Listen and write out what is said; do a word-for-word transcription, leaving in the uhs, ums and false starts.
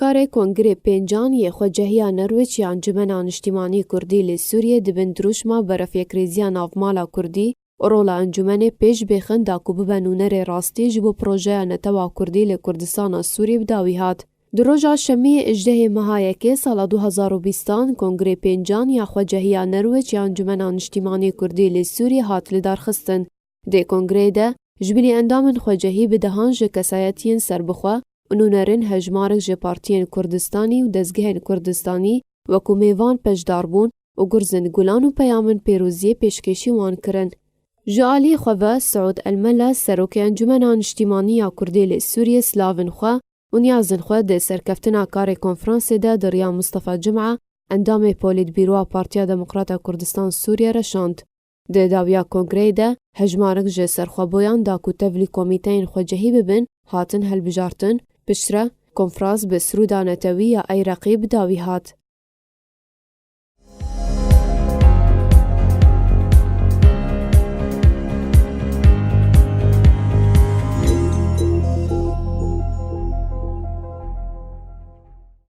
Karê Kongrê Pêncan yê Xwecehiya Norwêç ya Encûmena Niştîmanî Kurdî li Sûriyê di bin dirûşma berefyekrêziya navmala Kurdî û rola encûmenê pêş bêxin da ku bibe nûnerê rastî ji bo projeya netewa Kurdî li Kurdistana Sûrî bi dawî hat. Di roja Şemiyê hejdehê meha yekê sala du hezar û bîstan Kongrê Pêncan ya Xwecehiya Norwêç ya Encûmena Niştîmanî Kurdî li Sûriyê hat lidarxistin. Di kongreyê de ji bilî endamên xwecehî bi dehan ji kesayetiyên serbixwe û nûnerên hejmarek ji partiyên Kurdistanî û dezgehên Kurdistanî wekû mêvan beşdar bûn û gurzên gulan û peyamên pêroziyê pêşkêşî wan kirin. Ji alî xwe ve Siûd Elmela, Serokê Encûmena Niştîmanî ya Kurdê li Sûriyê, silavên xwe û niyazên xwe di serkeftina karê konferansê de di riya Mistefa Cima, endamê Polîtbîroya Partiya Demokrata Kurdistan Sûriye re şand. Di dawiya kongreyê de hejmarek ji serxweboyan da ku tevlî komîteyên xwecehî bibin, hatin hilbijartin. Piştre, konferans bi sirûda netewî ya Ey Reqîb bi dawî hat.